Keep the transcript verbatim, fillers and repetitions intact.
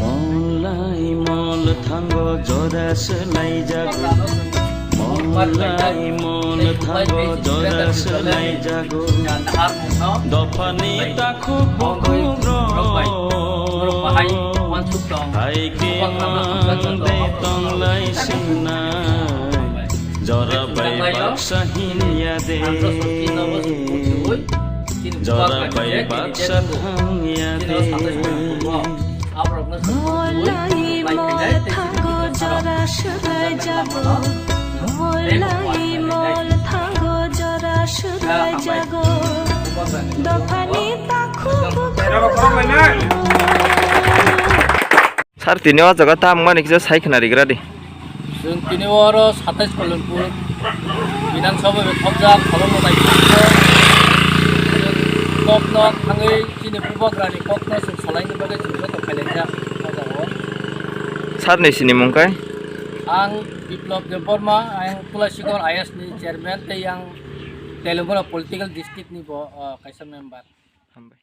Mol lai mol thango jora swlai jago. Mol lai mol thango jora swlai jago. Dophani takhuk bukhuk rok. Hai khe mang de tong lai sinai. Jora bai baksa hinya de. Jora bai baksa thangya de. Mol lai mol thango jora swlai jago. Mol lai mol thango jora swlai jago. Dophani takhuk bukhuk. Sir, tini o jaga tamo mani kisa sai khna rigra di. Chwng tini oro satais Kolonpur Bidhan Sabha bai thopjak, Kholomno nai kokno thangwi chini bubagrani kokno chwng salaini bagwi chwng joto phailaijak o jaga o. Sir ni sini mung kai? Ang Biplab Debbarma, ang Tulasiganj I A S ni chairman tei ang Telangana political district ni bo, ah, kaisa member. Hambai.